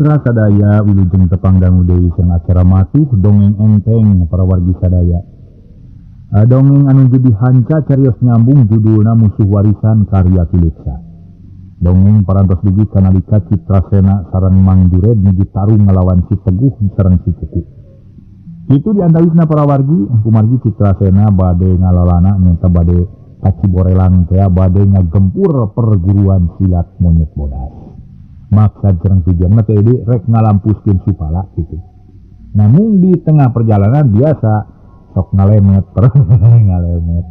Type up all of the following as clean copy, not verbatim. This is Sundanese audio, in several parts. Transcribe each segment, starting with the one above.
Mitra sadaya wilujeng tepang dangu deui sareng acara matuh dongeng enteng para wargi sadaya. Dongeng anu jadi hanca carios nyambung judulna Musuh Warisan karya Ki Leksa. Dongeng parantos dugi kanalika Citrasena sareng Mang Jured nuju tarung ngalawan si Teguh sareng si Kuku. Kitu diantawisna para wargi, kumargi Citrasena bade ngalalana nyata bade ka Ciborelang teh bade ngagempur perguruan silat monyet bodas. Maksad sareng tujuanna teh rek ngalampuskeun Supala gitu. Namun di tengah perjalanan biasa sok ngalemet, ngalemet.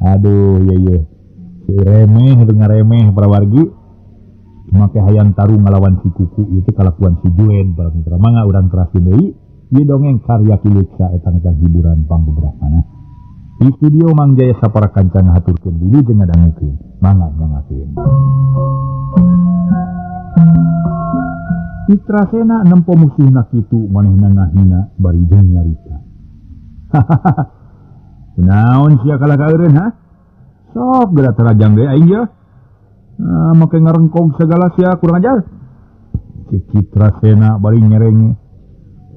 Aduh, ye ye. Si remeh itu ngaremeh para wargi. Make hayang tarung ngalawan si Kuku itu kalakuan si Jued para mitra. Mangga urang teraskeun deui ieu dongeng karya Ki Leksa etang-etang hiburan pangbeberapana. Di studio Mang Jaya sapara kanca ngahaturkeun wilujeng ngadangukeun. Mangga nyangakeun. Citrasena nempo musuhna kitu manehna ngahina bari jeung nyarita. Hahaha. Kunaon sia kalah ka eureun ha? Sok geura tarajang deui aing ye. Ah, make ngarengkog segala sia kurang ajar. Cik Citrasena bari nyerenge.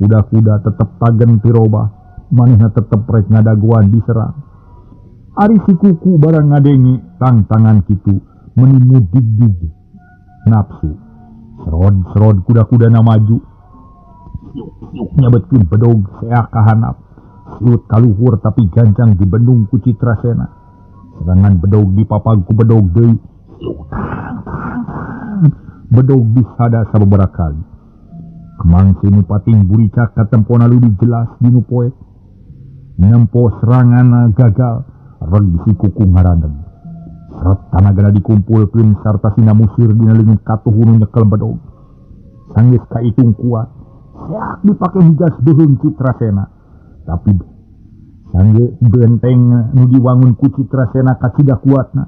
Kuda-kuda tetep tagen tirobah. Manehna tetep rek ngadaguan diserang. Ari si Kuku barang ngadenge tangtangan kitu meuni mudig-dig nafsu. Serod-serod kuda-kudana maju. Siuk-siuk nyabetkeun bedog seak ka handap. Siut kaluhur tapi gancang dibendung ku Citrasena. Serangan bedog dipapag ku bedog deui. Siuk tang tang tang. Bedog disada sababaraha kali. Kemang si pating buricak katempona leuwih jelas dinu poek. Nempo serangan gagal, reg si Kuku ngaraneg. Seret tanagana dikumpulkeun sarta sina musir dina leungeun katuh nu nyekel bedog. Sanggeus kaitung kuat, seak dipake higas beuheung Citrasena. Tapi sangge benteng nu diwangun ku Citrasena kacida kuatna.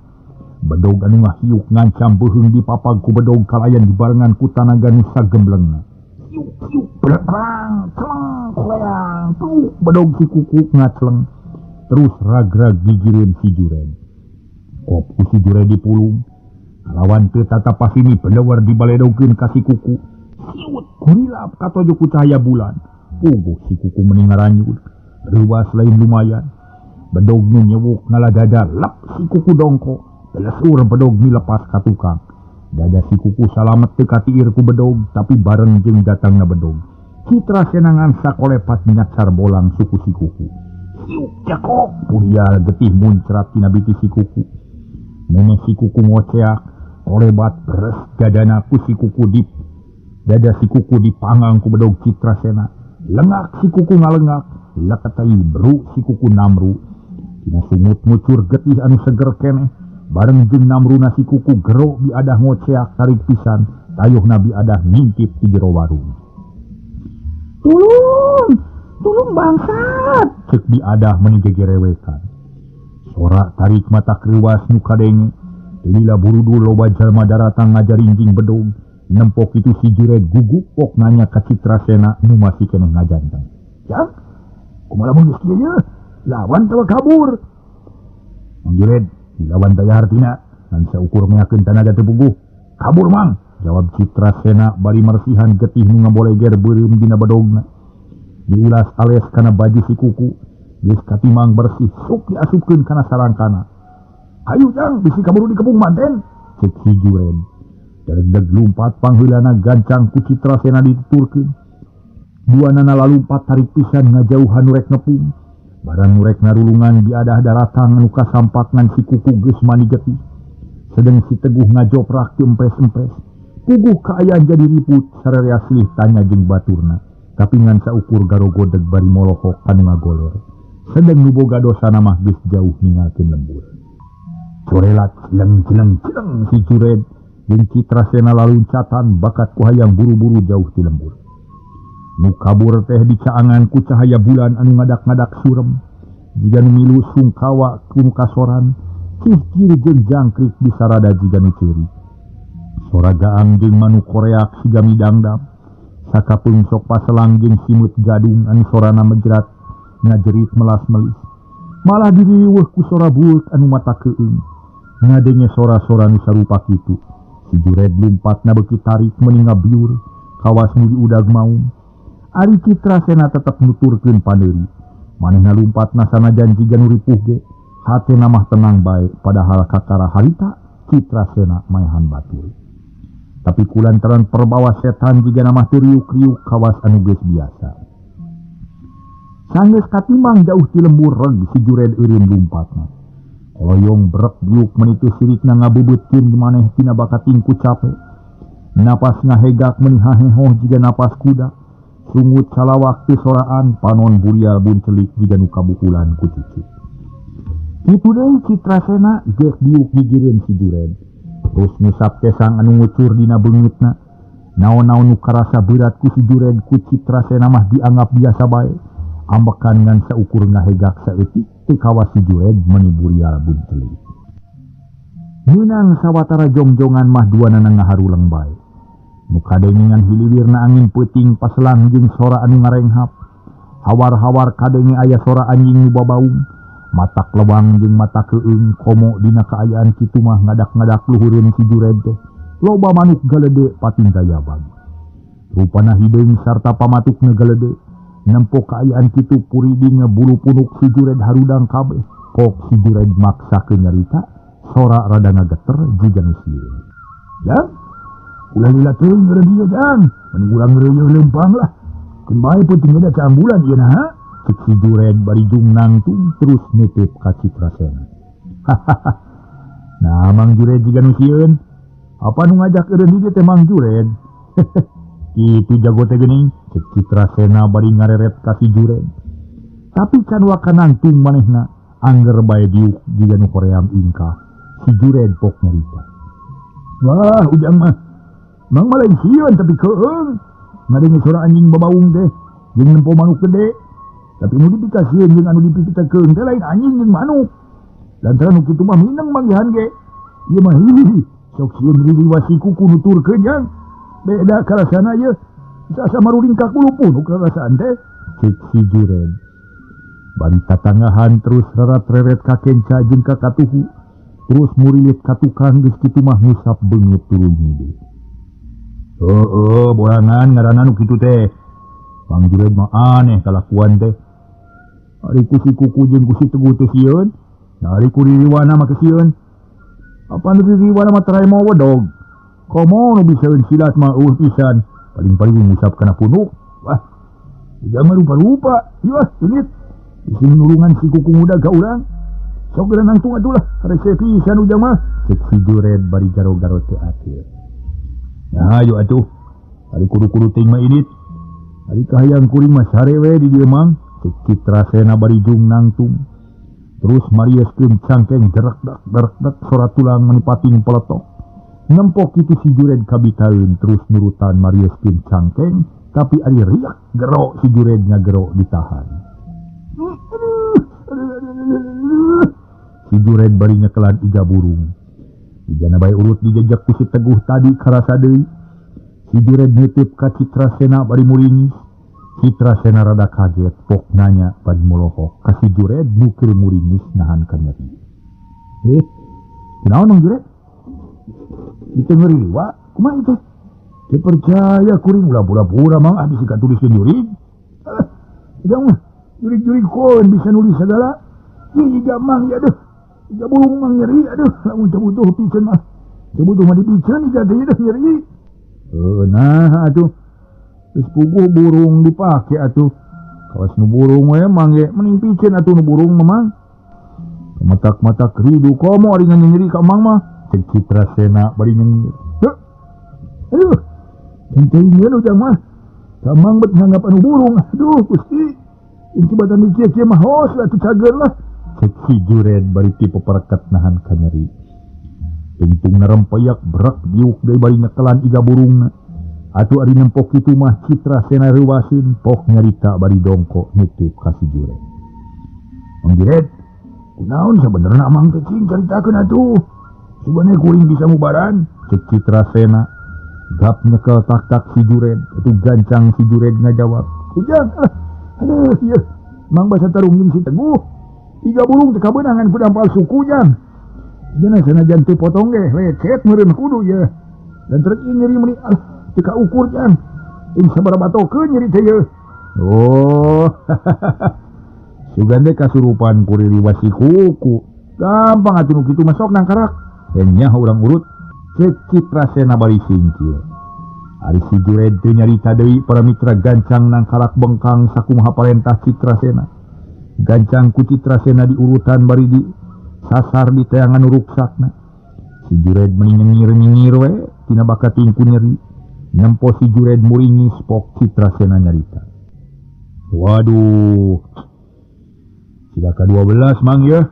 Bedog anu ngahiuk ngancam beuheung dipapag ku bedog kalayan dibarengan ku tanaga nu sagemblengna. Hiuk hiuk berang celeng koleang tuk bedog si Kuku ngacleng terus rag-rag gigireun si Jured. Kop ku si Jured dipulung kalawan teu tatapasini belewar dibaledogkeun ka si Kuku. Siut kurilap katojo ku cahaya bulan. Puguh si Kuku meni ngaranyud reuwas lain lumayan. Bedog nu nyewuk ngaladada lep si Kuku dongko. Belesur bedog milepas ka tukang. Dada si Kuku salamet teu katiir ku bedog tapi bareng jeung datangna bedog. Citrasena ngan sakolepat nyacar bolang suku si Kuku. Siuk cakok purial getih muncrat tina biti si Kuku. Memeh si Kuku ngoceak kolebat beres dadana ku si Kuku dip. Dada si Kuku dipangang ku bedog Citrasena. Lengak si Kuku ngalengak, leketai bru si Kuku namru. Tina sungut ngucur getih anu seger keneh. Bareng jeung namruna si Kuku gero biadah ngoceak tarik pisan, tayuhna biadah ngintip di jero warung. Tulung, tulung bangsat, ceuk biadah meuni gegerewekan. Sora tarik mata kreuwas nu kadenge. Lila burudul loba jalma daratang ngajarinjing bedog. Nempok itu si Jured gugup pok nanya ka Citrasena nu masih keneh ngajanteng. Jang, kumaha lamun geus kieu ye? Lawan tawa kabur. Mang Jured, dilawan daya hartina, ngan saukur meakeun tanaga teu puguh. Kabur mang, jawab Citrasena bari mersihan getih nu ngaboleger beureum dina bedogna. Diulas ales kana baju si Kuku, geus katimang bersih sok diasupkeun kana sarangkana. Hayu jang, bisi kaburu dikepung manten, ceuk si Jured. Deg-deg lumpat pangheulana gancang ku Citrasena dituturkeun. Duanana lalumpat tarik pisan ngajauhan nu rek nepung. Barang nu rek ngarulungan biadah daratang anu kasampak ngan si Kuku geus mani getih. Sedeng si Teguh ngajoprak ti empes-empes. Puguh kaayaan jadi riput sararea silih tanya jeung baturna. Tapi ngan saukur garogodeg bari molohok anu ngagoler. Sedeng nu boga dosana mah geus jauh ninggalkeun lembur. Corelat jeleng-jeleng jeleng si Jured jeung Citrasena laluncatan bakat ku hayang buru-buru jauh ti lembur. Nu kabur teh dicaangan ku cahaya bulan anu ngadak-ngadak surem. Jiga nu milu sungkawa ku nu kasoran, cihcir jeung jangkrik disarada jiga nu ceurik. Sora gaang jeung manuk koreak siga midangdam. Sakapeung sok paselang jeung simut gadung anu sorana menjerat ngajerit melas-melis. Malah diriweuh ku sora bueuk anu mata keueung. Ngadenge sora-sora nu sarupa kitu. Si Jured lumpatna beuki tarik meuni ngabiur. Kawas nu diudag maung. Ari Citrasena tetep nuturkeun paneuri. Manehna lumpatna sanajan jiga nu ripuh ge, hatena mah tenang bae padahal kakara harita Citrasena maehan batur. Tapi kulantaran perbawa setan jiga mah teu riuk-riuk kawas anu geus biasa. Sanggeus katimang jauh ti lembur reg si Jured eureun lumpatna. Koloyong brek diuk meni teu sirikna ngabebeutkeun maneh tina bakating ku cape. Napas ngahegak meni hahehoh jiga napas kuda. Sungut salawak teu soraan panon burial buncelik jiga nu kabukulan ku cucu. Kitu deui Citrasena gek diuk gigireun si Jured. Terus ngusap kesang anu ngucur dina beungeutna. Naon-naon nu karasa berat ku si Jured ku Citrasena mah dianggap biasa bae. Ambekan ngan saukur ngahegak saeutik teu kawas si Jured meni burial buncelik. Meunang sawatara jongjongan mah duanana ngaharuleng bae. Nu kadengengan hiliwirna angin peuting paselang jeung sora anu ngarenghap. Hawar-hawar kadenge aya sora anjing nu babaung. Matak lewang jeung mata keung komo dina kaayaan kitu mah ngadak-ngadak luhureun si Jured teh. Loba manuk galede pating gayabag. Rupana hideung sarta pamatukna galede. Nempo kaayaan kitu puridingna bulu punuk si Jured harudang kabeh. Kok si Jured maksakeun nyarita, sora rada ngageter jiga nu sieun. Jang, ulah lila teuing eureun dieu jang, mending urang ngeureuyeuh leumpang lah. Keun bae peuting da caambulan ieu naha. Cek si Jured bari jung nangtung terus nitip ka Citrasena. Hahaha. Nah, Mang Jured jiga nu sieun. Apa nu ngajak eureun di dieu teh Mang Jured? Kitu jago teh geuning, cek Citrasena bari ngareret ka si Jured. Tapi can waka nangtung manehna, angger bae diuk jiga nu koream ingkah. Si Jured pok nyarita. Wah, ujang mah. Mang mah lain sieun tapi keung. Ngadenge sora anjing babaung teh jeung nempo manuk gede. Tapi nu dipikasieun jeung anu dipikitekeun teh lain anjing jeung manuk. Lantaran nu kitu mah mineng manggihan ge. Ieu mah hihi, sok sieun ririwasi kuku nuturkeun jang. Beda karasana ieu. Sasa maruling ka bulu punuk karasaan teh. Cek si Jured. Bari tatanggahan terus rarat-reret ka kenca jeung ka katuhu. Terus murilit ka tukang geus kitu mah ngusap beungeut tuluy ngidu. Heueuh, borangan ngaranna nu kitu teh. Mang Jured mah aneh kalakuan teh. Ari ku si kuku jeung ku si Teguh teh sieun, ari ku ririwana mah sieun. Apa nu ririwana mah terai mawa wedog. Komo nu bisaeun silat mah eueuh pisan, paling-paling ngusap kana punuk. Wah, jangan rupa-rupa. Ieu ah, init. Bisi nulungan si kuku muda ka urang. Sok geura nangtung atuh lah, rese pisan ujang mah. Cek si Jured bari garo-garo teu atir. Ya ayo atuh. Ari kudu-kudu teuing mah init. Ari kahayang kuring mah sare we di dieu mang. Cek Citrasena bari jung nangtung. Terus marieskeun cangkeng jerekdak-jerekdak sora tulang meni pating peletok. Nempok kitu si Jured kabitaeun terus nurutan marieskeun cangkeng, tapi ari riak gero si Jured ngagero ditahan. Si Jured bari nyekelan iga burung. Ijana bae urut dijejek ku si Teguh tadi karasa deui. Si Jured nitip ka Citrasena bari muringis. Citrasena rada kaget, pok nanya bari molohok ka si Jured nu keur muringis nahan ka nyeri. Kunaon Mang Jured? Itu ngeri wa, kumaha itu? Teu percaya kuring ulah pura-pura mang ah bisi katuliskeun jurig. Ujang mah jurig-jurig koen bisa nulis segala. Ih, iga mang ya aduh. Iga burung mang nyeri aduh, lamun teu butuh piceun mah. Teu butuh mah dipiceun iga teh dah nyeri. Nah atuh. Geus puguh burung dipake atuh. Kawas nu burung we mang ge mending piceun atuh nu burung mah mang. Matak-matak ridu komo ari nyeri ka mang mah. Cek Citrasena bari nyengir. Heuh. Aduh. Teuing ujang mah. Ka mang bet nganggap anu burung. Aduh Gusti. Intibatan di kieu-kieu mah hos lah atuh cager lah. Cek si Jured bari ti peperekat nahan ka nyeri. Tungtung narempeyak brek diuk deui bari nyekelan iga burungna. Atuh ari nempok kitu mah Citrasena reuwasin pok nyarita bari dongkok nitip ka si Jured. Mang Jured, kunaon sabenerna mang teh cing caritakeun atuh. Sugane kuring bisa mubaran. Cek Citrasena. Gap nyekel tak-tak si Jured, atuh gancang si Jured ngajawab. Ujang, aduh ieu mang basa tarung jeung si Teguh. Iga burung teh kabeunangan ku dampal suku jang. Jana sanajan teu potong ge lecet meureun kudu ye. Dan terus nyeri meuni ah teu kaukur jang. Ing sabaraha batokeun nyeri teh yeuh. Oh. Sugan teh kasurupan ku ririwas si kuku. Gampang atuh nu kitu mah sok nangkarak. Enya urang urut. Cek Citrasena bari singkir. Ari si Jured teu nyarita deui para mitra gancang nangkarak bengkang sakumaha parentah Citrasena. Gancang ku Citrasena diurutan bari di sasar di teangan ruksakna. Si Jured meuni nyengir-nyengir we tina bakating ku nyeri. Nempo si Jured muringis pok Citrasena nyarita. Waduh. Sida ka-12 mang yeuh.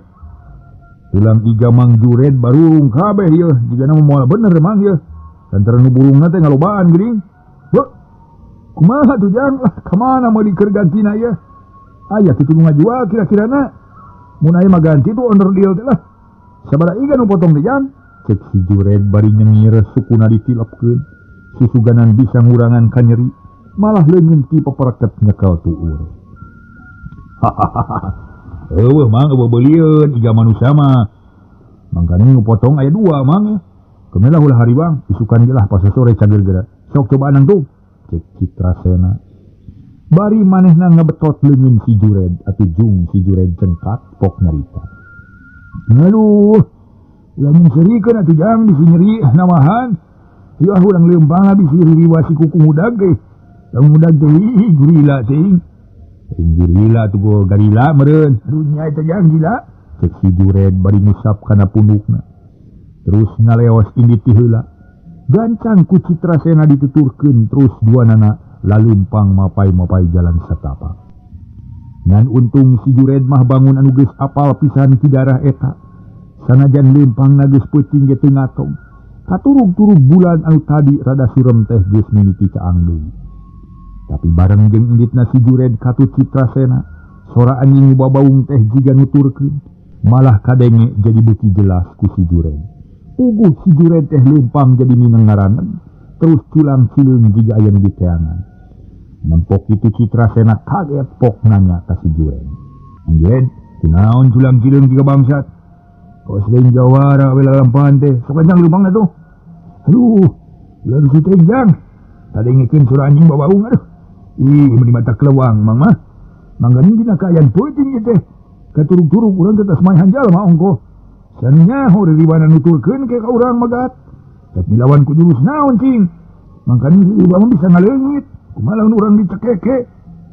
Tulang iga Mang Jured barurung kabeh yeuh, jigana moal bener mang yeuh. Lantaran nu burungna teh ngalobaan geuning. Heuh. Kumaha tuh jang? Lah ka mana meuli keur gantina yeuh? Aya kitu nu ngajual kira-kirana. Mun aya mah ganti tuh onderdil teh lah. Sabaraha iga nu potong teh jang? Cek si Jured bari nyengir sukuna ditilepkeun. Susuganan bisa ngurangan ka nyeri, malah leungeun ti papereket nyekel tuur. Hahaha. Eueuh mang eueuh beulieun iga manusia mah. Mangkana nu potong aya dua mang. Kemelah ulah hari bang, isukan ge lah pasosore cageur geura. Sok cobaan nangtung. Cek Citrasena. Bari manehna ngebetot leungeun si Jured atuh jung si Jured cengkak pok nyarita. Aduh, ulah nyengserikeun atuh jang bisi nyeri namahan. Ieu ah urang leumpang bisi ririwas si kuku mudag teh. Lamun mudag teh gorila teh. Gorila tuh go garila meureun. Aduh nya eta jang gila. Cek si Jured bari ngusap kana pundukna. Terus ngaleos indit ti heula. Gancang ku Citrasena dituturkeun terus duanana lalumpang mapai-mapai jalan satapak. Ngan untung si Jured mah bangun anu geus apal pisan ki darah eta. Sanajan leumpangna geus peuting ge teu ngatong. Katurug-turug bulan anu tadi rada surem teh geus mimiti caang deui. Tapi bareng jeung inditna si Jured katut Citrasena, sora anjing babaung teh jiga nuturkeun, malah kadenge jadi beuki jelas ku si Jured. Puguh si Jured teh leumpang jadi mineng ngaraneg, terus culang cileung jiga aya nu diteangan. Nempok kitu Citrasena kaget pok nanya ka si Jured. Mang Jured, kunaon culang cileung jiga bangsat? Kos lain jawara we lalampahan teh, sok kencang leumpangna tuh. Aduh, ulah rusuh teh jang. Kadengekeun sora anjing babaung aduh. Ih, meuni mata kelewang mang mah. Mangganing dina kaayaan peuting ieu teh. Katurug-turug urang teh tas maehan jalma ongkoh. Sanyaho ririwana nuturkeun ke ka urang magat. Rek dilawan ku jurus naon cing. Mangkaning si ieu mah bisa ngaleungit. Kumaha lamun urang dicekeke?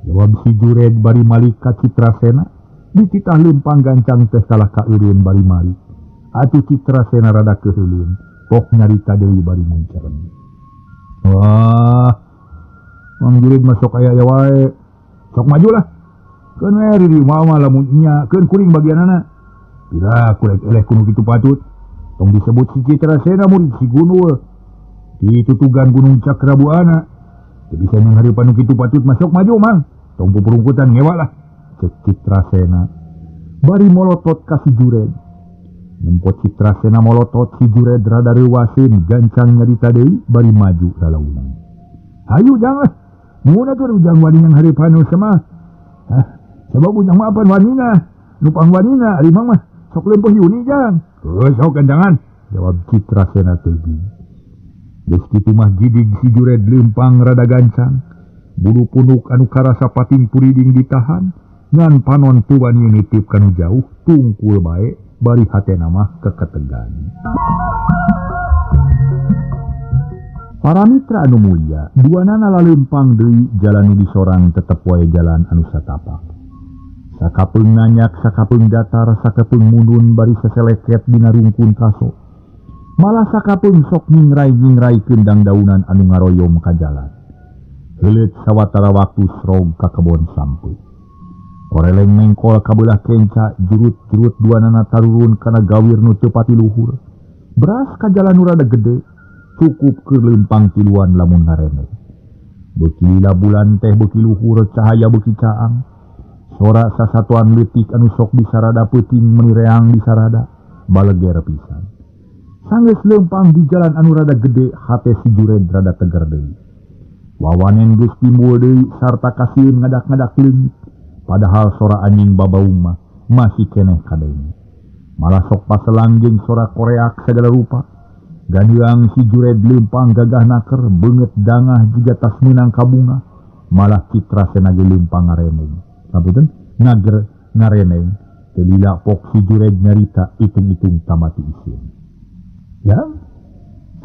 Jawab si Jured bari malik ka Citrasena. Dititah leumpang gancang teh kalah ka eureun bari malik. Atuh Citrasena rada keuheuleun. Pok nyarita deui bari muncereng. Wah, Mang Jured mah sok aya-aya wae. Sok maju lah. Keun we riri mah lamun nya, keun kuring bagianana. Pira kurek eleh kuno kitu patut. Tong disebut si Citrasena murid si Gunul. Ditutugan Gunung Cakrabuana. Teu bisa nyanghareupan nu kitu patut mah sok maju mang. Tong pupurungkutan ngewa lah. Cek Citrasena. Bari molotot ka si Jured. Nempo Citrasena molotot si Jured rada reuwaseun gancang nyarita deui bari maju lalaunan. Hayu jang lah. Mun atuh ujang wani nyanghareupan nu sama. Hah, sabab ujang mah apan wanina. Nu pangwanina ari mang mah sok lempeuh yuni jang. Heuh sok gancangan, jawab Citrasena teuing. Geus kitu mah gidig si Jured leumpang rada gancang. Bulu punuk anu karasa pating puriding ditahan, ngan panon teu wani nitip kanu jauh, tungkul bae bari hatena mah keketegan. Para mitra anu mulia, duanana laleumpang deui jalan nu disorang tetep wae jalan anu satapak. Sakapeung nanyak, sakapeung datar, sakapeung mundun bari seseleket dina rungkun kaso. Malah sakapeung sok nyingrai-nyingraikeun dangdaunan anu ngaroyom ka jalan. Heuleut sawatara waktu srog ka kebon sampeut. Koreleng mengkol kabelah kenca, jurut-jurut duanana tarurun kana gawir nu teu pati luhur. Beras ka jalan nu rada gede, cukup keur leumpang tiluan lamun ngarene. Beuki lila bulan teh beuki luhur, cahaya beuki caang. Sora sasatuan leutik anu sok disarada peuting meuni reang disarada, baleger pisan. Sanggeus leumpang di jalan anu rada gede, hate si Jured rada teger deui. Wawanen geus timbul deui sarta kasieun ngadak-ngadak leungit. Padahal sora anjing babaung mah masih keneh kadenge. Malah sok paselang jeung sora koreak sagala rupa. Ganeuang si Jured leumpang gagah naker beungeut dangah jiga tas meunang kabunga malah Citra Sena ge leumpang ngareneng. Sapunten ngager ngareneng teu lila pok si Jured nyarita itung-itung tamati isin. Ya,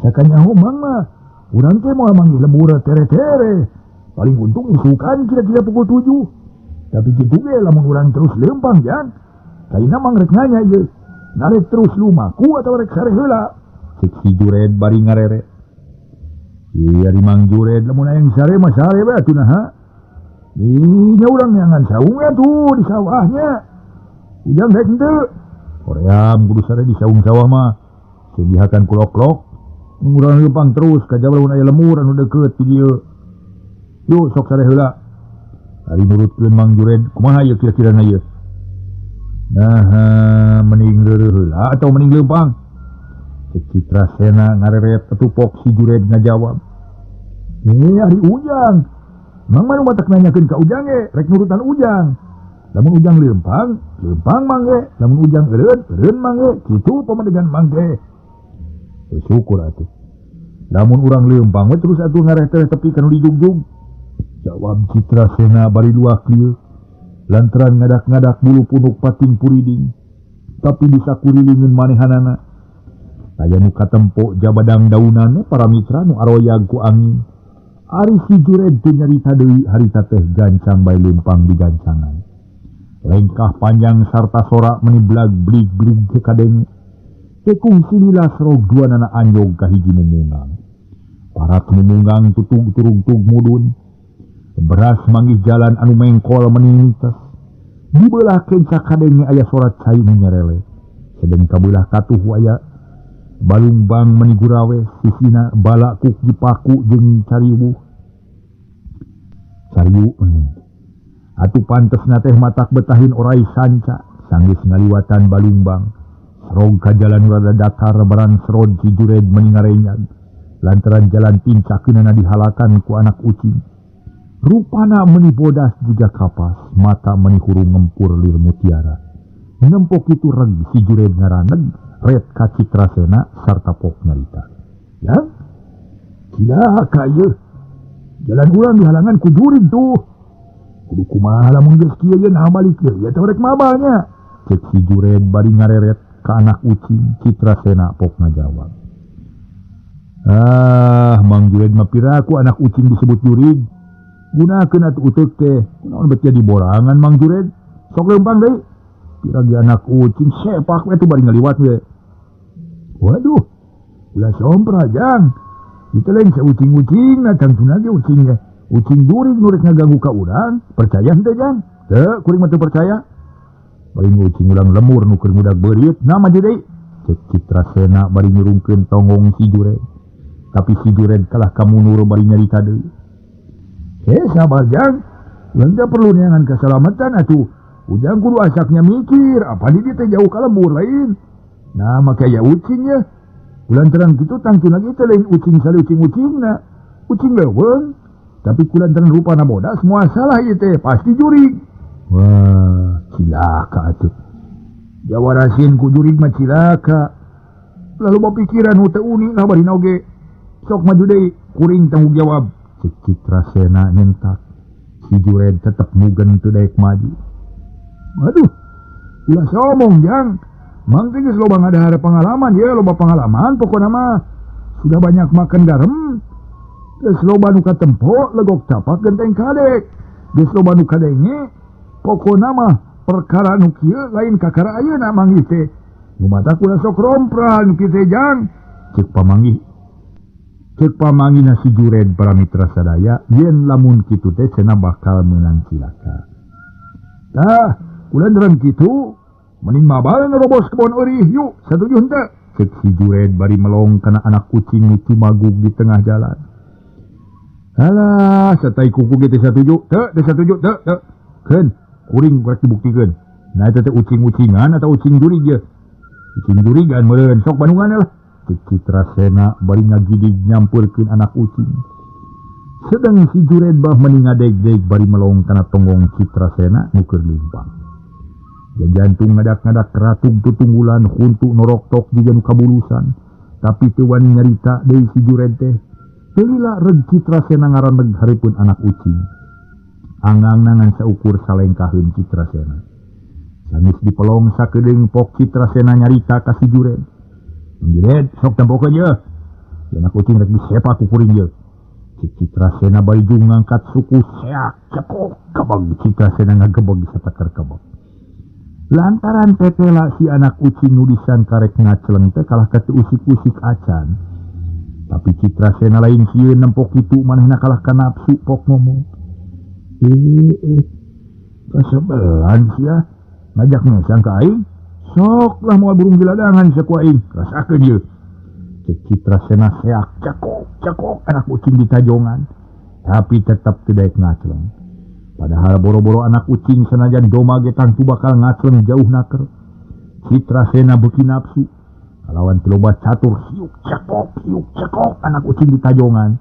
sakanyaho mang mah urang teh moal manggih lemur tere-tere. Paling untung isukan kira-kira pukul 7. Tapi kitu ge lamun urang terus leumpang jan. Kaina mang rek nanya ieu. Narek terus lumaku atau rek sare heula? Cek si Jured bari ngarere. Iya ari Mang Jured lamun aya sare mah sare bae atuh naha. Ih nya urang neangan saung atuh di sawahnya. Ujang rek henteu. Hoream kudu sare di saung sawah mah. Sedihakan kulok-lok. Urang leumpang terus kajaba lamun aya lemur anu deukeut ti dieu. Yuk sok sare heula. Ari nurutkeun Mang Jured kumaha ieu kira-kirana ieu? Nah, mending reureuh heula atau mending leumpang? Citra Sena ngareret tetupok si Jured ngajawab. Ari Ujang. Mang mah nu matak nanyakeun ka Ujang ge, rek nurutan Ujang. Lamun Ujang leumpang, leumpang mang ge, lamun Ujang eureun, eureun mang ge, kitu pamadegan mang ge. Bersyukur atuh. Lamun urang leumpang we terus atuh ngareh-tereh tepi ka nu dijugjug. Jawab Citra Sena bari luak lieu. Lantaran ngadak-ngadak bulu punuk pating puriding. Tapi bisa kurilingeun manehanana. Aya nu katempo jabadang daunane para mitra nu aroyag ku angin. Ari si Jured teu nyarita deui harita teh gancang bae leumpang digancangan. Lengkah panjang sarta sorak meni blag-blig-blig ke kadenge. Tekung silila serog duanana anjog ka hiji mumungang. Parat mumunggang tutug turungtug mudun. Beras manggih jalan anu mengkol meni nites. Di beulah kenca kadenge aya sorat cai nu nyerele. Sedeng kabelah katuh aya balungbang meni gurawe sisina balakuk dipaku jeung cariwuh. Cariwuh atuh pantesna teh matak betahin orai sanca sanggeus ngaliwatan balungbang. Serog ka jalan rada datar baran serod si Jured meni ngarenyag. Lantaran jalan tincakeunana dihalakan ku anak ucing. Rupana meni bodas jiga kapas, mata meni hurung ngempur lir mutiara. Nempok itu reg si Jured ngaraneg ret ka Citra Sena sarta pok nyarita. Ya? Cilaka ieu. Jalan urang dihalangan ku jurig tuh. Kudu kumaha lamun geus kieu ye naha balik deui atuh rek mabalnya. Cek si Jured bari ngareret ka anak ucing. Citra Sena pok ngajawab. Ah, Mang Jured mah piraku anak ucing disebut jurig. Gunakeun atuh uteuk teh. Kunaon bet jadi borangan Mang Jured? Sok leumpang deui. Piragi anak ucing sepak we tuh bari ngaliwat we. Waduh, ulah sompra jang. Itu lain saucing-ucing, nah tangtuna ge ucing ge. Ucing jurig nu rek ngaganggu ka urang, percaya henteu jang? Teu, kuring mah teu percaya. Bari ucing urang lemur nu keur ngudag beurit, nah maju deui. Cek Citra Sena bari nyurungkeun tonggong si Jured. Tapi si Jured kalah kamunur bari nyarita deui. Sabar jang. Urang teh perlu neangan keselamatan atuh. Ujang kudu asaknya mikir, apa di teh jauh ka lembur lain. Nah, make aya ucing ya. Kulantaran kitu tangtuna ge teh lain ucing sali ucing-ucingna. Ucing leuweung, tapi kulantaran rupana bodas moal salah ieu teh, pasti jurig. Wah, cilaka atuh. Jawarasin ku jurig mah cilaka. Lalu bawa pikiran nu teu uning lah bari oge. Sok maju deui, kuring tanggung jawab. Cek Citra Sena nyentak. Si Jured tetep mugen teu daek maju. Aduh, ulah somong jang. Mang teh geus loba ngadahar pengalaman ya, loba pengalaman pokona mah sudah banyak makan garam. Geus loba nu katempo legok capak genteng kadek. Geus loba nu kadenge pokona mah perkara nu kieu lain kakara ayeuna manggih teh. Nu matak ulah sok rompra nu kieu teh jang. Ceuk pamanggih. Ceuk pamanggihna si Jured para mitra sadaya yen lamun kitu teh cenah bakal meunang cilaka. Tah, ulah dereng kitu mending mabal ngerobos kebon eurih yuk satuju henteu. Cek si Jured bari melong kana anak kucing nu cumagug di tengah jalan. Alah, satai kuku ge teh satuju, teu teh satuju teu teu. Keun, kuring rek dibuktikeun. Nah eta teh ucing-ucingan atau ucing jurig ye. Ucing jurigan meureun sok bandungan lah. Cek Citra Sena bari ngagidig nyampeurkeun anak ucing. Sedang si Jured bah meni ngadeg-deg bari melong kana tonggong Citra Sena nu keur leumpang. Jantung ngadak-ngadak ratug tutunggulan huntu noroktok jiga nu kabulusan. Tapi teu wani nyarita deui si Jured teh. Teu lila reg Citrasena ngaraneg hareupeun anak ucing. Angangna ngan saukur salengkaheun Citrasena. Sanggeus dipelong sakedeung pok Citrasena nyarita ka si Jured. "Jured, sok tempokeun yeuh. Anak ucing rek disepak ku kuring yeuh." Citrasena bari jung ngangkat suku seak cepok kebeg Citrasena ngagebeg satakar kebeg. Lantaran tetela si anak ucing nu disangka rek ngaceleng teh kalah ka teu usik-usik acan. Tapi Citrasena lain sieun nempok kitu manehna kalah ka nafsu pok ngomong. Kasebelan sia ngajak ngesang ka aing. Sok lah moal burung diladangan sia ku aing. Rasakeun ieu. Cek Citrasena seak cekok cekok anak ucing ditajongan. Tapi tetap teu daek ngaceleng. Padahal boro-boro anak ucing sanajan doma ge tangtu bakal ngaceleng jauh naker. Citrasena beuki nafsu. Kalawan teu loba catur siuk cekok anak ucing ditajongan.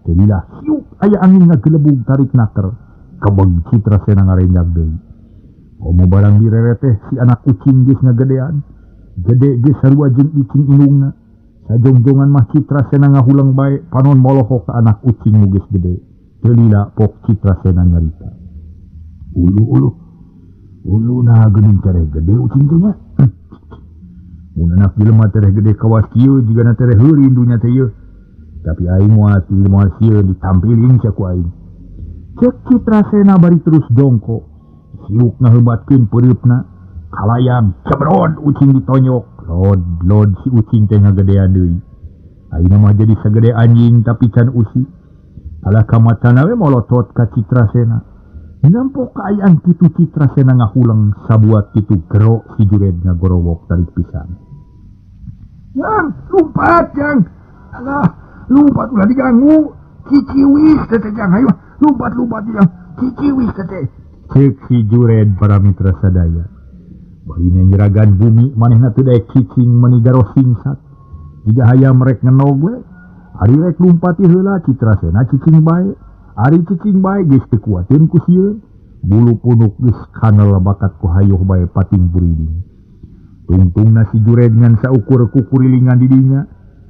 Teu lila siuk aya angin ngagelebug tarik naker. Kebeg Citrasena ngarenjag deui. Komo barang direret teh si anak ucing geus ngagedean. Gede geus sarua jeung icing indungna. Sajongjongan mah Citrasena ngahuleng bae panon molohok ka anak ucing nu geus gede. Teu lila pok Citrasena nyarita. Ulu-ulu. Ulu nah geuning tereh gede ucing teh nya. Mun anak jelema tereh gede kawas kieu jigana tereh heureuy dunya teh ieu. Tapi aing moal moal sieun ditampiling sia ku aing. Cek Citrasena bari terus jongkok. Siuk ngaheubatkeun peureupna. Kalayang cebrod ucing ditonyok. Lod lod si ucing teh ngagedean deui. Ayeuna mah jadi sagede anjing tapi can usik. Kalah ka matana we molotot ka Citrasena. Nempok kaayaan kitu Citrasena ngahuleng sabuat kitu gero si Jured ngagorowok tarik pisan. Yang lompat yang. Alah, lompat ulah diganggu. Ciciwis teh jang hayu. Lompat-lompat yang ciciwis teh. Cek si Jured para mitra sadaya. Bari nyeragan bumi manehna teu daek cicing meuni garo singsat. Jiga hayam rek ngenog we. Ari rek lumpati heula Citrasena cicing bae. Ari cicing bae geus teu kuateun ku sieun. Bulu punuk geus kanel bakat ku hayuh bae pating buriding. Tungtungna si Jured ngan saukur kukurilingan di dinya.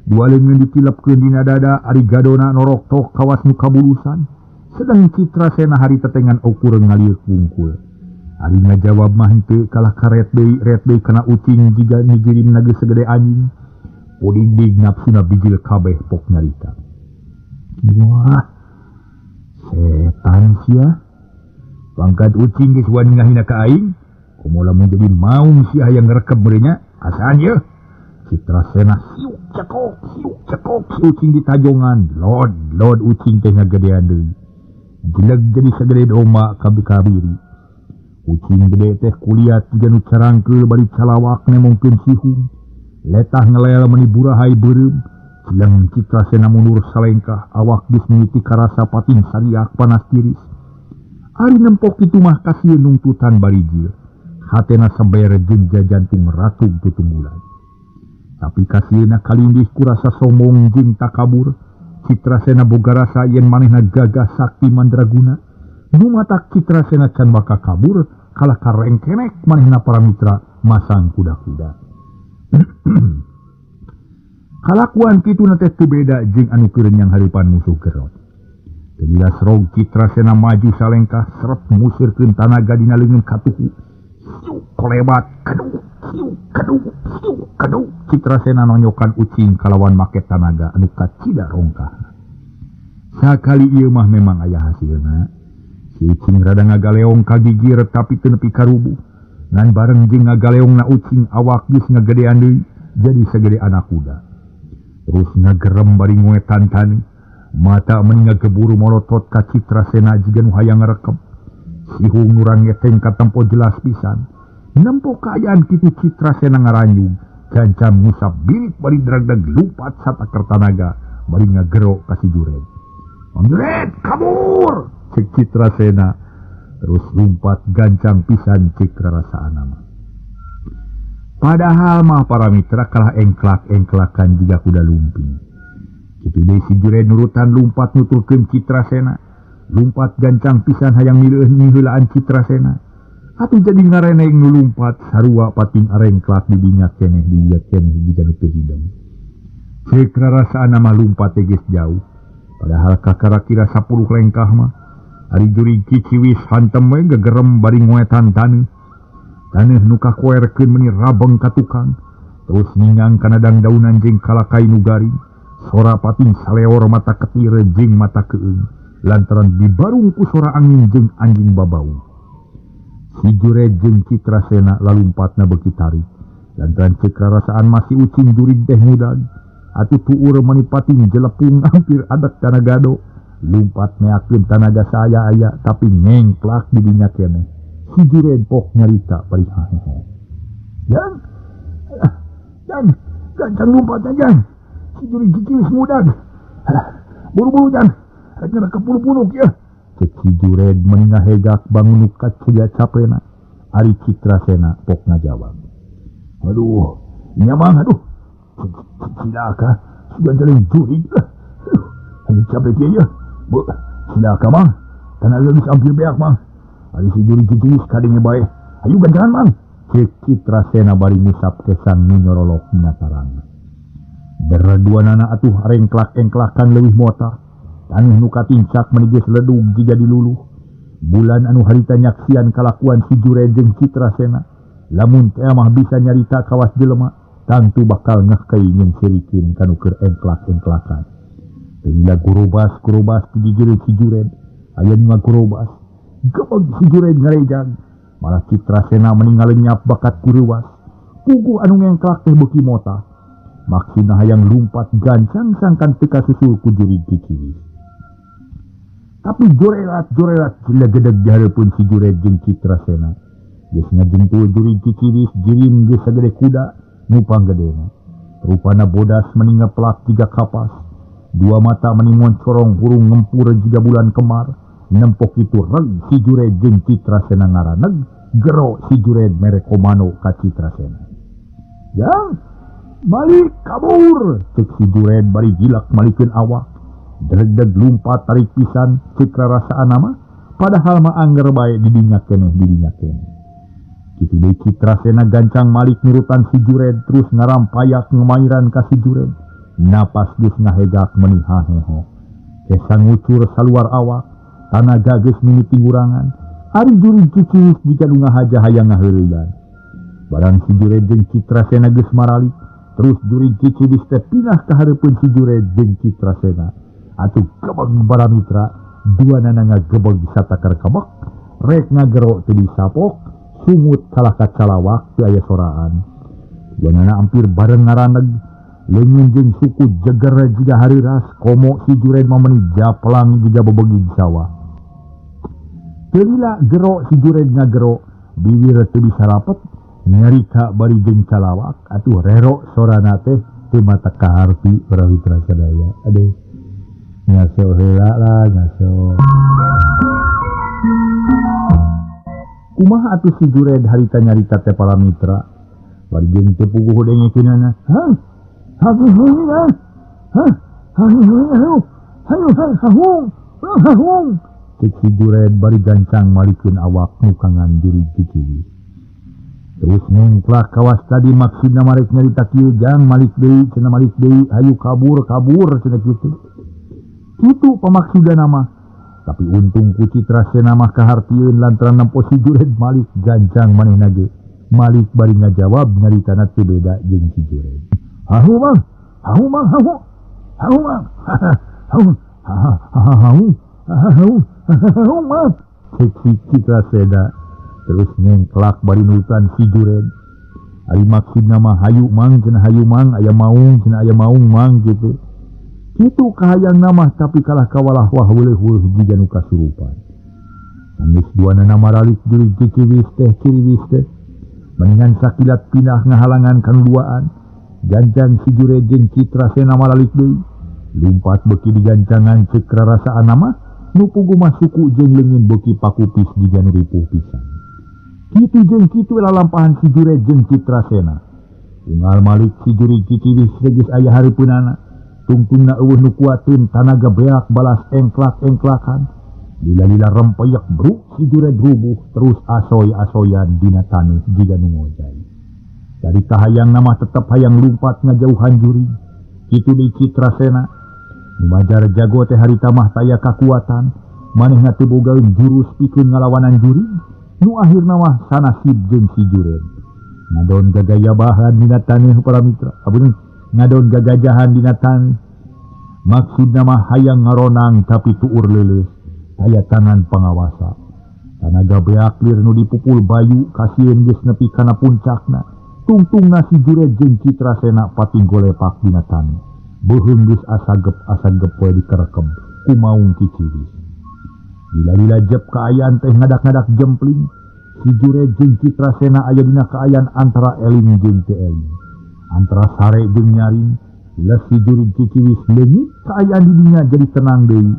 Dua leungeun ditilepkeun dina dada ari gadona norok tok kawas nu kabulusan. Sedang Citrasena hari tetengan ukur ngalieu wungkul. Ari ngajawab mah henteu kalah ka ret deui kana ucing jiga nigirimna geus sagede anjing. Pudigdig nafsuna bijil kabeh pok nyarita. Wah, setan sia. Pangkat ucing geus wani ngahina ka aing. Komo lamun jadi maung sia hayang ngrekeb meureun nya, asaan yeuh. Citrasena siuk cekok si ucing ditajongan. Lod lod ucing teh ngagedean deui. Jeleg jadi sagede domba kabiri. Ucing gede teh kuliat jiga nu carangkeul bari calawak nemongkeun sihung. Letah ngelel meuni burahai beureum. Cileng Citrasena mundur salengkah awak geus mimiti karasa pating sariak panas tiris. Ari nempok kitu mah kasieun nungtutan barijil. Hatena saber jeung jajantung ratug tutunggulan. Tapi kasieunna kalindih kurasa sombong jeung takabur. Citrasena boga rasa yen manehna gagah sakti mandraguna. Nu matak Citrasena can baka kabur kalah karengkenek manehna para mitra masang kuda-kuda. Kalakuan kituna teh teu beda jeung anu keur nyang hareupan musuh gerot. Teu lila serog Citrasena maju salengkah serep musirkeun tanaga dina leungeun katuhu. Siuk kolebat keduk siuk keduk siuk keduk Citrasena nonyokan ucing kalawan make tanaga anu kacida rongkahna. Sakali ieu mah memang aya hasilna. Si ucing rada ngagaleong kagigir tapi teu nepi ka rubuh. Ngan bareng jeung ngagaleongna ucing awak geus ngagedean deui jadi sagede anak kuda. Terus ngagerem bari ngoetan tani. Mata meuni ngageburu molotot ka Citrasena jiga nu hayang ngarekep. Sihung nu rangeteng katempo jelas pisan. Nempo kaayaan kitu Citrasena ngaranjung. Gancang ngusap birit bari dragdag lumpat sataker tanaga bari ngagero ka si Jured. "Mang Jured, kabur!" Cek Citrasena. Terus lumpat gancang pisan cek rarasaan mah. Padahal mah para mitra kalah engklak-engklakan jiga kuda lumping. Kitu deui si Jured nurutan lumpat nuturkeun Citrasena. Lumpat gancang pisan hayang miheulaan Citrasena. Atuh jadi ngareneng nu lumpat sarua pating arengklak di dinya keneh di dinya keneh jiga nu teu hideng. Ceuk rarasaan mah lumpat teh geus jauh. Padahal kakara kira 10 lengkah mah. Ari jurig ciciwis hantem we gegerem bari ngoetan taneuh. Taneuh nu kakoerkeun meuni rabeng ka tukang. Terus ningang kana dangdaunan jeung kalakai nu garing. Sora pating saleor mata ketir jeung mata keung. Lantaran dibarung ku sora angin jeung anjing babau. Si Jured jeung Citrasena lalumpatna beuki tarik. Lantaran ceuk rarasaan masih ucing jurig teh ngudag. Atuh tuur meuni pating jelepung hampir adak kana gado. Lumpat meakeun tanaga saya aya tapi ngengklak di dinya keneh. Si Jured pok nyarita bari hahehe. Jang, jang, gancang lumpatna jang. Si jurig ciciwis ngudag. Buru-buru jang, rek ngerekep bulu-buluk ya. Cek si Jured meuni ngahegak bangun nu kacega capena. Ari Citrasena pok ngajawab. Aduh, nya mang aduh. Cilaka, sugan jalan jurig. Aduh, capek kieu ya. Bu, cilaka mang. Tanaga geus hampir beak mang. Ari si jurig ciciwis kadenge bae. Ayo gancangan mang. Cek Citrasena bari ngusap kesan nu nyorolok dina tarang. Dua nana atuh rengklak-engklakan leuwih mota. Taneuh nu katincak meuni geus ledug jiga diluluh. Bulan anu harita nyaksian kalakuan si Jured jeung Citrasena. Lamun teh mah bisa nyarita kawas jelema, tangtu bakal ngehkei jeung sirikin kanu keur engklak-engklakan. Teu gurubas-gurubas digigireun si Jured, aya nu ngagurubas. Gebeg si Jured ngarejag. Malah Citrasena meuni ngalenyap bakat kureuwas. Puguh anu ngengklak teh beuki mota. Maksudna hayang lumpat gancang sangkan teu kasusul ku jurig ciciwis. Tapi jorelat-jorelat jilegedeg di hareupeun si Jured jeung Citrasena. Geus ngajentul jurig ciciwis jirim geus sagede kuda nu panggedena. Rupana bodas meuni ngeplak jiga kapas. Dua mata meuni moncorong hurung ngempur jiga bulan kemar. Nempok itu reg si Jured jeung Citrasena ngaraneg, gero si Jured mere komando ka Citrasena. Jang, malik kabur, cek si Jured bari gilak malikeun awak. Dredeg lumpat tarik pisan cek rarasaan mah, padahal mah angger bae didinya keneh didinya keneh. Kitu deui Citrasena gancang malik nurutan si Jured terus ngarampayak ngemairan ka si Jured. Napas geus ngahegak meuni haheho. Kesang ngucur saluar awak, tanaga geus mimiti ngurangan. Ari jurig ciciwis jiga nu ngahaja hayang ngaheureuyan. Barang si Jured jeung Citrasena geus maralik, terus jurig ciciwis teh pindah ka hareupeun si Jured jeung Citrasena. Atuh gebeg baramitra, dua nana ngagebeg satakar kebek, rek ngagero teu disapok, sungut kalah ka calawak teu aya soraan. Dua nana hampir bareng ngaraneg, leungeun jeung suku jeger jiga hariras, komo si Jured mah meuni japlang jiga bebegig sawah. Teu lila gero si Jured ngagero, bibir teu bisa rapet, nyarita bari jeung calawak, atuh rero sorana teh teu mata kaharti baramitra sadaya. Aduh. Ngaso heula lah, ngaso. Kumaha atuh si Jured harita nyarita teh para mitra? Bari jeung teu puguh dengekeunana. Hah? Hah? Hah? Hayu hahung. Hahung. Cek si Jured bari gancang malikeun awak nu kangan jurig ciciwis. Terus ngengklak kawas tadi maksudna marek nyarita kieu jang malik deui cenah malik deui hayu kabur kabur cenah kitu. Kitu pamaksudan mah. Tapi untung ku Citrasena mah kahartieun lantaran nempo si Jured malik gancang manehna ge. Malik bari ngajawab nyaritana teu beda jeung si Jured. Hahu mang, hahu mang, hahu. Hahu mang. Hahu. Hahu. Hahu. Hahu mang. Cek si Citrasena terus ngengklak bari nurutan si Jured. Ari maksudna mah hayu mang cenah hayu mang aya maung cenah aya maung mang kitu. Kitu kahayang nama tapi kalah kawalah wah weuleuh jiga nu kasurupan. Anggeus duanana maralik jurig ciciwis teh ciriwis teh. Mendingan sakilat pindah ngahalangan kanu duaan. Gancang si Jured jeung Citrasena maralik deui. Lumpat beuki digancangan ceuk rarasaan mah nu puguh mah suku jeung leungeun beuki pakupis jiga nu ripuh pisan. Kitu jeung kitu lalampahan si Jured jeung Citrasena. Unggal malik si jurig ciciwis geus aya hareupeunana. Tungtungna eueuh nu kuateun tanaga beak balas engklak-engklakan. Lila-lila rempeyek bruk si Jured rubuh terus asoy-asoyan dina taneuh jiga nu ngojay. Dari kahayang nama tetep hayang lumpat ngajauhan jurig. Kitu deui Citrasena. Nu majar jago teh harita mah taya kakuatan, manehna teu bogaeun jurus pikeun ngalawanan jurig, nu akhirna mah sanasib jeung si Jured. Ngadon gagayabahan dina taneuh para mitra. Apunten, ngadon gagajahan dina taneuh. Maksudna mah hayang ngaronang tapi tuur leuleus, taya tangan pangawasa. Tanaga beak lir nu dipupul Bayu kasieun geus nepi kana puncakna. Tungtungna si Jured jeung Citrasena pating golepak dina taneuh. Beuheung geus asagep-asagep we dikerekem ku maung Kiciwis. Lila-lila jep kaayaan teh ngadak-ngadak jempling, si Jured jeung Citrasena aya dina kaayaan antara eling jeung teu eling. Antara sare jeung nyaring, les si jurig Ciciwis leungit kaayaan di dinya jadi tenang deui.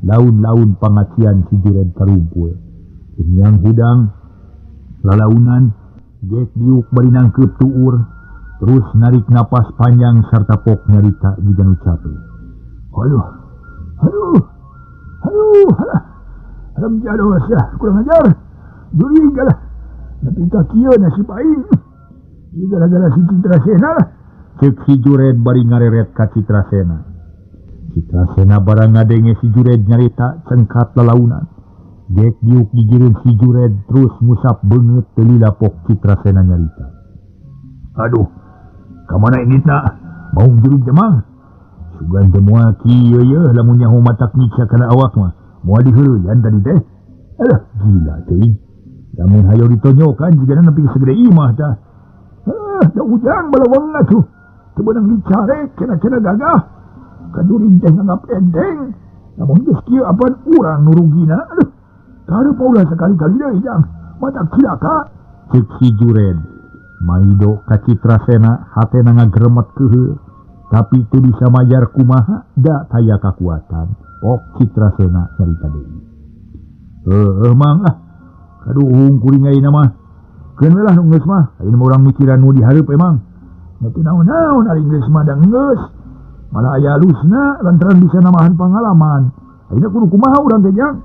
Laun-laun pangacian si Jured karumpul. Kunyang hudang lalaunan gek diuk bari nangkeup tuur, terus narik napas panjang sarta pok nyarita jiga nu cape. Aduh, aduh, aduh, alah. Haram jadah sia, kurang ajar. Jurig lah. Nepi ka kieu nasib aing. Ieu gara-gara si Citrasena lah. Ceuk si Jured bari ngareret ka Citrasena. Citrasena barang ngadenge si Jured nyarita cengkat lalaunan. Gek diuk gigireun si Jured terus ngusap beungeut teu lila pok Citrasena nyarita. Aduh, ka mana inditna? Maung jurig teh mang. Sugan teh moal kieu yeuh lamun nyaho matak nyiksa kana awak mah. Moal diheureuyaan tadi teh. Alah, gila teuing. Lamun hayo ditonyokan jigana nepi ka sagede imah tah. Ah, da ujang balawang atuh. Teu beunang dicarek cenah-cenah gagah. Kajurig teh nganggap enteng. Lamun geus kieu apan urang nu rugina. Aduh, karep ulah sakali-kali deui jang. Matak cilaka. Ceuk si Jured. Maido ka Citrasena hatena ngagremet keuheuh. Tapi teu bisa majar kumaha da taya kakuatan. Pok Citrasena nyarita deui. Heueuh mang ah. Kaduhung kuring ayeuna mah. Keun we lah nu geus mah. Ayeuna mah urang mikiran nu dihareup emang. Nya teu naon-naon ari geus mah da geus. Malah aya alusna lantaran bisa namahan pangalaman. Ayeuna kudu kumaha urang teh jang?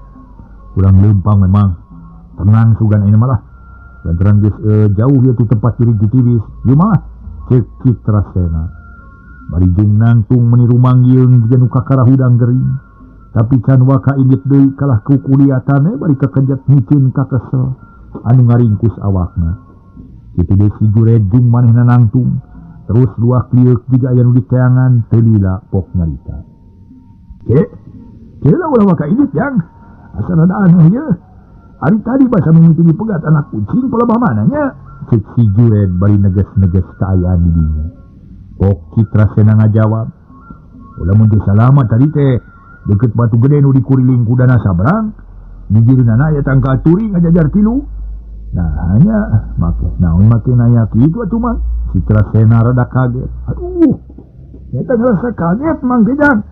Urang leumpang memang. Tenang sugan ayeuna mah lah. Lantaran geus jauh ieu ti tempat jurig Ciciwis. Ieu mah ceuk Citrasena. Bari jeung nangtung meuni rumangyeung jiga nu kakara hudang gering. Tapi can waka inget deui kalah ku kuliatan we bari kakejet micin kakesel anu ngaringkus awakna. Kitu deui si Jured jeung manehna nangtung. Terus luak lieuk jiga aya nu diteangan teu lila pok nyarita. Ke, ke lah ulah waka inget jang. Asa rada aneh ye. Ari tadi basa mimiti dipegat anak kucing palebah mana nya? Ceuk si Jured bari neges-neges kaayaan di dinya. Pok Citrasena ngajawab. Ulah mun teu salamat tadi teh deket batu gede nu dikuriling ku dana sabrang, gigireunana aya tangkal turi ngajajar tilu. Nah, hanya make naon make nanya kitu atuh mang. Citrasena rada kaget. Aduh, eta ngarasa kaget mang teh jang.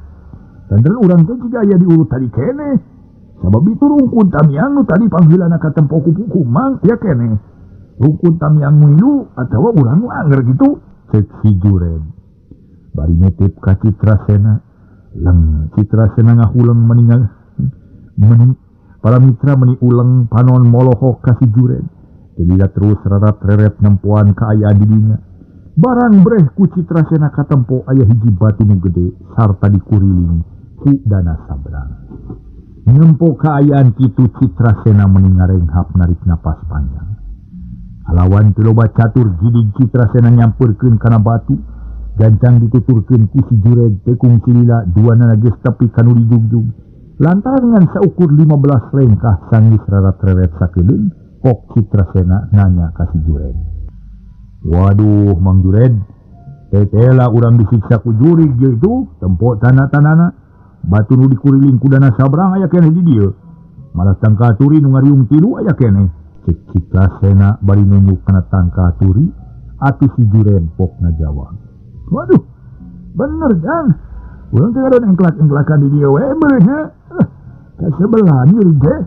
Lantaran urang teh jiga aya diurut tadi keneh. Sabab itu rungkun tamiang nu tadi panggilanna ka tempo kupu mang aya keneh. Rungkun tamiang nu atawa urang nu anger kitu. Ceuk si Jured. Bari nitip ka Citrasena. Leng Citrasena ngahuleng meninggal. Meni para mitra meni uleng panon molohok ka si Jured. Telila terus rarat-reret nempoan kaayaan di dinya. Barang breh ku Citrasena katempo aya hiji batu nu gede sarta dikuriling ku dana sabrang. Nempo kaayaan kitu Citrasena meni ngarenghap narik napas panjang. Alawan teu loba catur gidig Citrasena nyampeurkeun kana batu. Gancang dituturkeun ku si Jured tekung cilila duanana geus tepi ka nu dijugjug. Lantaran ngan saukur 15 lengkah sanggeus rarat-reret sakeudeung, pok Citrasena nanya ka si Jured. Waduh Mang Jured, tetela urang disiksa ku jurig ieu itu, tempo tanah-tanana, batu nu dikuriling ku dana sabrang aya keneh di dieu. Malah tangkal turi nu ngariung tilu aya keneh. Ceuk Citrasena bari nunjuk kana tangkal turi, atuh si Jured pok ngajawab. Waduh, bener jang. Urang teh ngadon engklak-engklakan di dieu we meureun nya. Kasebelahan jurig teh.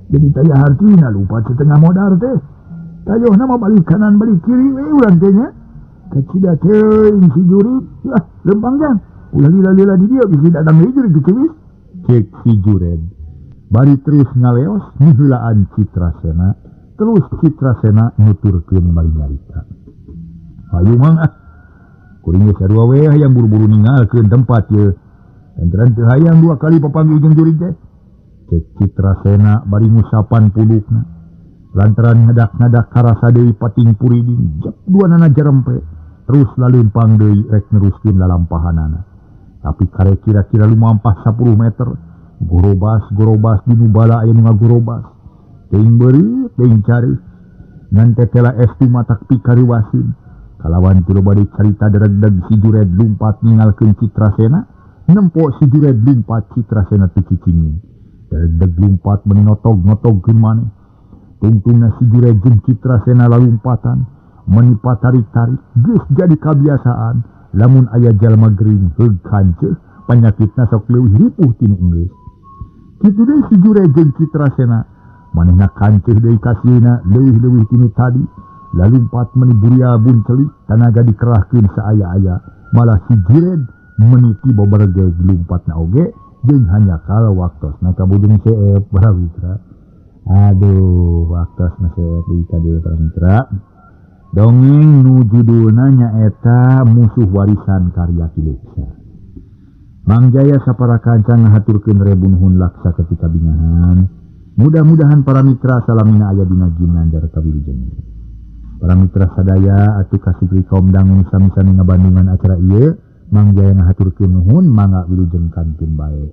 Jadi taya hartina lupa setengah modal teh. Tayohna mah balik kanan balik kiri we urang teh nya. Kacida teuing si jurig. Lah, lempang jang. Ulah lila-lila di dieu bisi datang deui jurig Ciciwis. Ceuk si Jured. Bari terus ngaleos ngiheulaan Citrasena. Terus Citrasena nuturkeun bari nyarita. Hayu mang ah. Kuring geus sarua we hayang buru-buru ninggalkeun tempat ieu. Lantaran teu hayang dua kali papanggih jeung jurig teh. Cek Citrasena bari ngusapan pulukna. Lantaran ngadak-ngadak karasa deui pating puriding jep duanana jerempe. Terus lalempang deui rek neruskeun lalampahanana. Tapi kare kira-kira lumampah 10 meter, gorobas-gorobas di nu bala aya nu ngagorobas. Teuing beureut, teuing careuh. Ngan tetela estu matak pikariwasin. Kalawan ti loba deui carita deregdeg si Jured lumpat ninggalkeun Citrasena, nempo si Jured lumpat Citrasena teu cicingin. Deregdeg lumpat meuni notog-notogkeun maneh. Tungtungna si Jured jeung Citrasena lalumpatan, meuni patarik-tarik, geus jadi kabiasaan. Lamun aya jalma gering heug kanceuh, panyakitna sok leuwih ripuh tinu enggeus. Kitu deui si Jured jeung Citrasena, manehna kanceuh deui kasieuna leuwih-leuwih tinu tadi. Lalumpat meuni buria buncelik, tanaga dikerahkeun saaya-aya. Malah si Jured meuni tiba bergeg lumpatna oge jeung hanjakal waktosna ka bujung seep para mitra. Aduh, waktosna seep deui ka dieu para mitra. Dongeng nu judulna nyaeta Musuh Warisan karya Ki Leksa. Mang Jaya sapara kanca ngahaturkeun rebu nuhun laksa ketika bingahan. Mudah-mudahan para mitra salamina aya dina ginanjar kawilujengan. Para mitra sadaya atuh kasupri kaum dangu sami-sami ngabandungan acara ieu, Mang Jaya ngahaturkeun nuhun mangga wilujeng kantun bae.